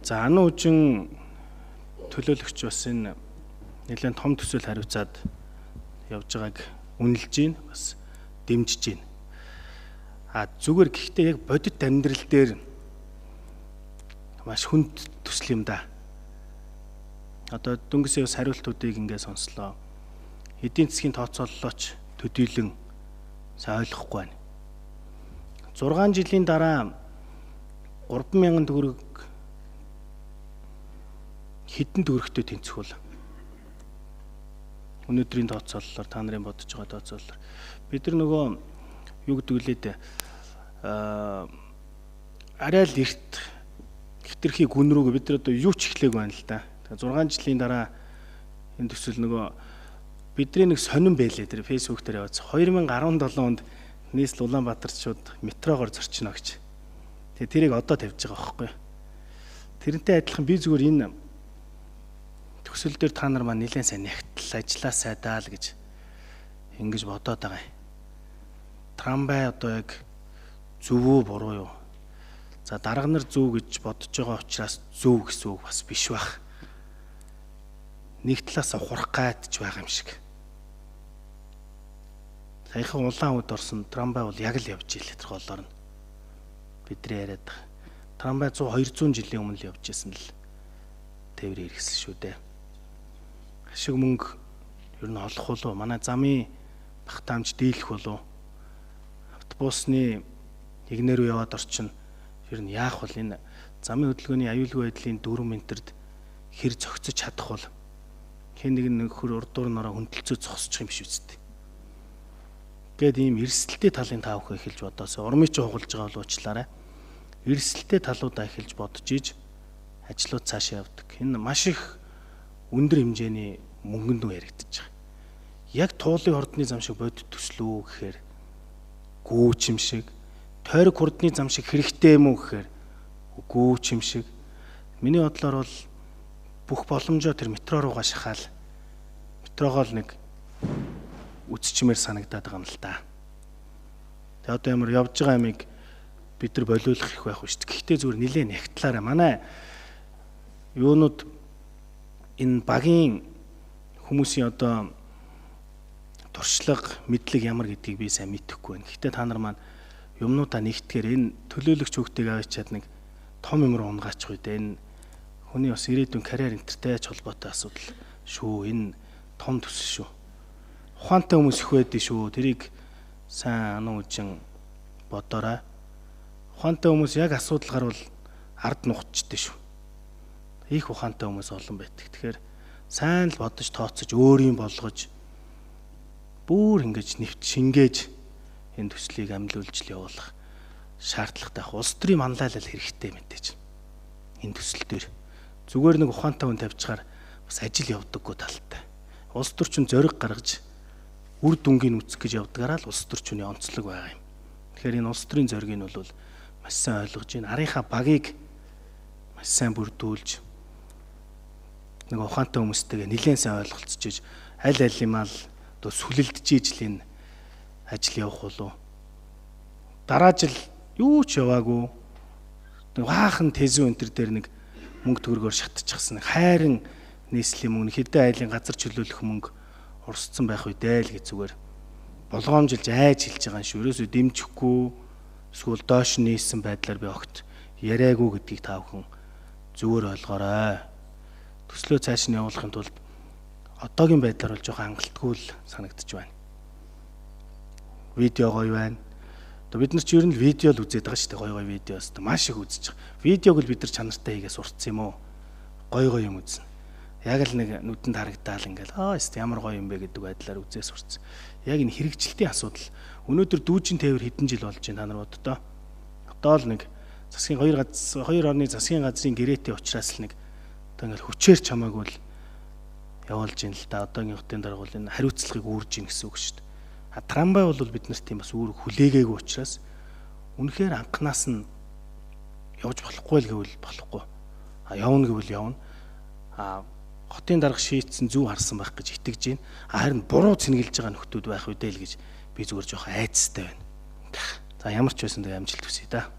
За ануу үжин төлөөлөгч бас энэ нэлээд том төсөл хариуцаад явж байгааг үнэлж байна, бас дэмжиж байна. А зүгээр гэхдээ яг бодит амьдрал дээр маш хүнд төсөл юм да. Одоо дөнгөсөө бас хариултуудыг ингээд сонслоо. Эдийн засгийн тооцооллооч төдийлөн сайн ойлгохгүй байна. 6 жилийн дараа 3000 төгрөг хэдэн төгрөгтэй тэнцэх бол? Өнөөдрийн тооцооллоор та нарын бодож байгаа тооцооллоор бид нар нөгөө юу гэдэг лээ дээ, арай л эрт хэтэрхий гүн рүү бид нар одоо юу ч эхлэег байна л да. 6 жилийн дараа энэ төсөл нөгөө бидний нэг сонин байлээ тэр Facebook дээр яваад 2017 онд нийслэл Улаанбаатарчууд метрогоор зорчно гэж. Тэгээ тэрийг одоо тавьж байгаа байхгүй юу. Тэрнтэй адилхан би зүгээр энэ төсөл дээр та нар маань нэлээд сайн нягтлал ажиллаа сайдаа л гэж ингэж бодоод байгаа юм. Трамвай одоо яг зөв үү буруу юу? За дарга нар зөв гэж бодож байгаа учраас зөв гэсэн үг бас биш байх. Нэг талаас ухрах гайдч байгаа юм шиг. Саяхан улаан үд орсон трамвай бол яг л явж ийлээ тэр голоор нь. Бидний яриад байгаа. Трамвай 100 200 жилийн өмнө л явж исэн л тээврийн хэрэгсэл шүү дээ. Ашиг мөнгө ер нь олох болов? Манай замын багтаамж дийлэх болов? Автобусны эгнэр рүү яваад орчин ер нь яах бол энэ замын хөдөлгөөний аюулгүй байдлын 4 метрд хэр зохицож чадах бол хэн нэг нөхөр урдуур нороо хөндлөлцөө зогсчих юм биш үсттэй. Гээд ийм эрсдэлтэй талын та бүхэн эхэлж бодоосоо урмыг чи хугалж байгаа бол уучлаарай. Эрсдэлтэй талуудаа эхэлж бодож иж ажлууд цаашаа явдаг. Энэ маш их өндөр хэмжээний мөнгөнд нү яригдчих. Яг туулын хордны зам шиг бодит төслөө гэхээр гүүч юм шиг, тойрог хурдны зам шиг хэрэгтэй юм уу гэхээр гүүч юм шиг. Миний бодлоор бол бүх боломжоо тэр метро руугаа шахаал метрогоо л нэг үтчмээр санагдаад байгаа юм л да. Тэгээ одоо ямар явж байгаа юмыг бид нар болиулах их байх шүү дээ. Гэхдээ зүгээр нэлээд нягтлаарай. Манай юунууд энэ багийн хүмүүсийн одоо туршлага, мэдлэг ямар гэдгийг би сайн мэдэхгүй байна. Гэхдээ та нар маань юмнуудаа нэгтгэхээр энэ төлөөлөгч хүүхдийг аваачаад нэг том юм руу унгаачих үү дээ. Энэ хүний бас ирээдүйн карьер энтертэй ч холбоотой асуудал шүү. Энэ том төсөл шүү. Ухаантай хүмүүс их байдгийг шүү. Тэрийг сайн ануу үжин бодоорой. Ухаантай хүмүүс яг асуудал гарвал ард нухчдээ шүү. Их ухаантай хүмүүс олон байдаг. Тэгэхээр сайн л бодож тооцож өөрийн болгож бүр ингэж нэвт шингээж энэ төслийг амлуулж л явуулах шаардлагатай. Улс төрийн манлайлал хэрэгтэй мэдээж. Энэ төсөл дээр зүгээр нэг ухаантай хүн тавьчихаар бас ажил явдаггүй талтай. Улс төрчин зориг гаргаж үр дүнгийг үүсгэх гэж явдгаараа л улс төрчний онцлог байгаа юм. Тэгэхээр энэ улс төрийн зоригийг нь бол маш сайн ойлгож байна. Арынхаа багийг маш сайн бүрдүүлж нэг ухаантай хүмүүстэйгээ нэлээд сайн ойлголцож иж аль аль юм аа одоо сүлэлдэж иж л энэ ажил явах болов. Дараа жил юу ч яваагүй. Баахан тэзүү энэ дээр нэг мөнгө төгрөгөөр шатчихсан. Хайрын нийслэлийн мөнгө, хэдэн айлын газар чөлөөлөх мөнгө урсцсан байх үедээ л гэж зүгээр болгоомжилж айж хэлж байгаа юм шүү. Ерөөсөө дэмжихгүй эсвэл доош нээсэн байдлаар би огт яриаггүй гэдгийг та бүхэн зүгээр ойлгоорой. Төслөө цааш нь явуулахын тулд одоогийн байдлаар бол жоохон хангалтгүй л санагдчих байна. Видео гоё байна. Одоо бид нар ч ер нь видео л үзээд байгаа шүү дээ. Гоё гоё видео өстө маш их үзэж байгаа. Видеог л бид нар чанартай хийгээ сурцсан юм уу? Гоё гоё юм үзнэ. Яг л нэг нүдэнд харагдаал ингээл аа өстө ямар гоё юм бэ гэдэг байдлаар үзээ сурцсан. Яг энэ хэрэгжилтийн асуудал. Өнөөдөр дүүжин тээвэр хэдэн жил болж байна та нар боддоо. Одоо л нэг засгийн хоёр орны засгийн газрын гэрээтэй учраас л нэг одоо ингээл хүчээр чамаагүй л явуулж ин л да. Одоогийн хотын дарга бол энэ хариуцлагыг үүрж ийн гэсэн үг шүү дээ. А трамвай бол бид нарт тийм бас үүрэг хүлээгээгүй учраас үнэхээр анхнаас нь явж болохгүй л гэвэл болохгүй. А явна гэвэл явна. А хотын дарга шийдсэн зөв харсан байх гэж итгэж байна. Харин буруу цэнгэлж байгаа нөхдүүд байх үедээ л гэж би зүгээр жоох айцтай байна. За ямар ч байсан тэгээ амжилт хүсье да.